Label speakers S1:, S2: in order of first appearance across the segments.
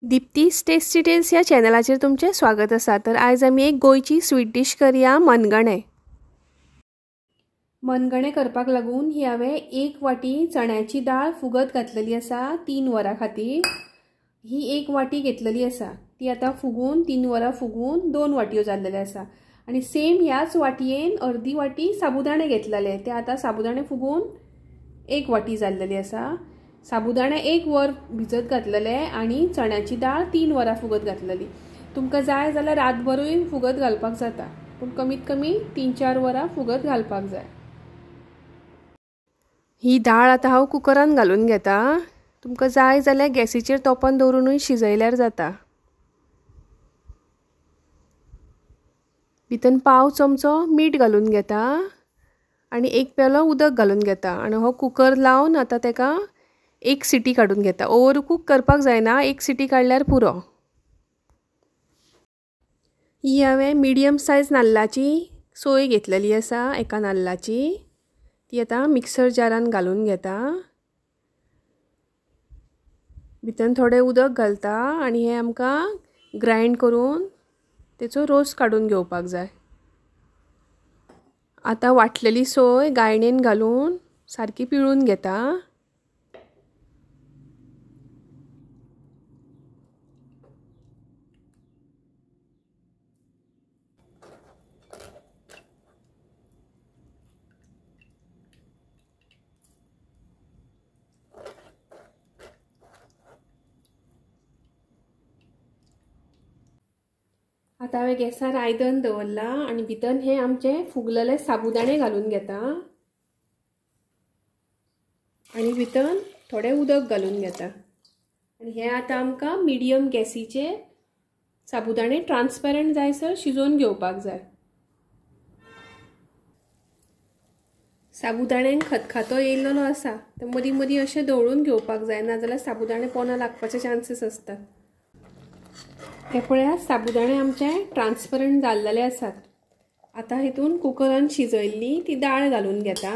S1: दीप्तीस tasty tales ह्या चॅनलाचेर तुमचें स्वागत आसा। तर आयज आमी एक गोंयची स्वीट डिश करया, मनगणें। मनगणें करपाक लागून ही हांवें एक वाटी चण्याची दाळ फुगत घातलेली आसा 3 वरां खातीर। ही एक वाटी घेतलेली आसा, ती आतां फुगून 3 वरां फुगून 2 वाटयो जाल्लेले आसा। आनी सेम ह्याच वाटयेन अर्दी वाटी साबुदाणे घेतलेले, ते आतां साबुदाणे फुगून 1 वाटी जाल्लेली आसा। साबुदाणे 1 वर भिजत घातलेले आनी चण्याची दाळ 3 वरां फुगत घातलेली। तुमकां जाय जाल्यार रातभरूय फुगत घालपाक जाता, पूण कमीत कमी 3-4 वरां फुगत घालपाक जाय। ही दाळ आतां हांव कुकरान घालून घेता। तुमकां जाय जाल्यार गॅसीचेर तोपान दवरुनूय शिजयल्यार जाता। भितर 1/4 चमचो मीठ घालून घेता आनी 1 पेलो उदक घालून घेता आनी हो कुकर लावन आतां तेका 1 सिटी काडून घेता। ओवर कूक करपाक जायना, 1 सिटी काडल्यार पुरो। ही हांवें मिडियम सायज नाल्लाची सोय घेतलेली आसा, एका नाल्लाची। ती आतां मिक्सर जारान घालून घेता। भितर थोडें उदक घालता आनी हें आमकां ग्रायंड करून तेचो रोस काडून घेवपाक जाय। आतां वाटलेली सोय गायणेन घालून सारकी पिळून घेता। आतां हांवें गॅसार आयदन दवरलां आनी भितर हे आमचे फुगलेले साबुदाणे घालून घेता आनी भितर थोडें उदक घालून घेता। आनी हे आतां आमकां मिडियम गॅसीचेर साबुदाणे ट्रान्सपरंट जायसर शिजोवन घेवपाक जाय। साबुदाण्यांक खतखतो येयल्लो आसा तर मदीं मदीं अशें दवळून घेवपाक जाय, नाजाल्यार साबुदाणे पोना लागपाचे चान्सीस आसतात। हे पळयात साबुदाणे आमचे ट्रान्सपरंट जाल्लेले आसात। आतां हितून कुकरान शिजयल्ली ती दाळ घालून घेता।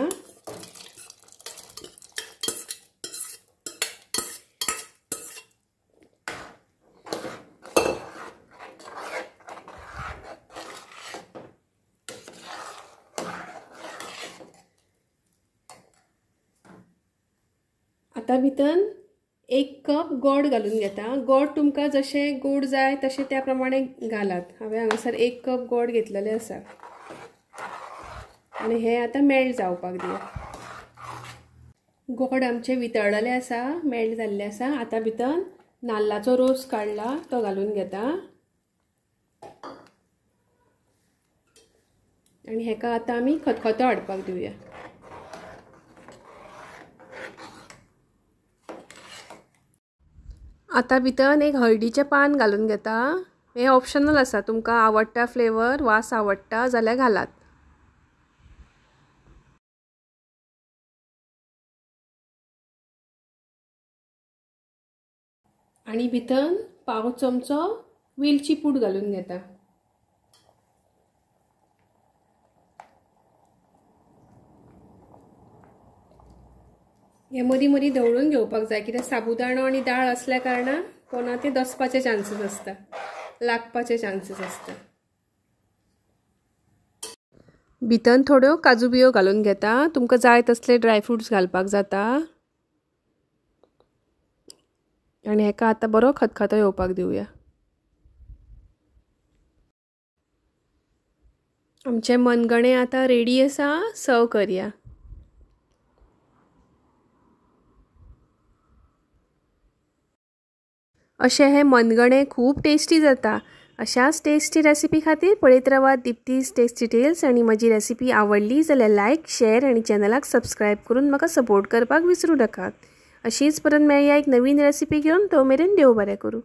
S1: आतां भितर 1 कप गोड घालून घेता। गोड तुमकां जशें गोड जाय तशें त्या प्रमाणे घालात। हांवें हांगासर 1 कप गोड घेतलेले आसा आनी हें आतां मेल्ट जावपाक दिया। गोड आमचें वितळलेलें आसा, मेल्ट जाल्लें आसा। आतां भितर नाल्लाचो रोस काडला तो घालून घेता आनी हेका आतां आमी खतखतो हाडपाक दिवया। आतां भितर एक हळदीचें पान घालून घेता। हें ऑप्शनल आसा, तुमकां आवडटा फ्लेवर वास आवडटा जाल्यार घालात। आनी भितर 1/4 चमचो वेलची पूड घालून घेता। हे मदीं मदीं धवळून घेवपाक जाय, कित्याक साबुदाणो आनी दाळ आसल्या कारणान पोना ते दसपाचे चान्सीस आसता, लागपाचे चान्सीस आसता। भितर थोड्यो काजू बियो घालून घेता। तुमकां जाय तसले ड्राय फ्रुट्स घालपाक जाता। आनी हेका आतां बरो खतखतो येवपाक दिवया। आमचें मनगणें आतां रेडी आसा, सर्व करया। अशें हे मनगणें खूब टेस्टी जाता। अशाच टेस्टी रेसिपी खातीर पळयत रावात दीप्तीस टेस्टी टेल्स। आनी म्हजी रेसिपी आवडली जाल्यार लायक, शेअर आनी चॅनलाक सबस्क्रायब करून म्हाका सपोर्ट करपाक विसरूं नाकात। अशीच परत मेळया एक नवीन रेसिपी घेवन, तो मेरेन देव बरें करूं।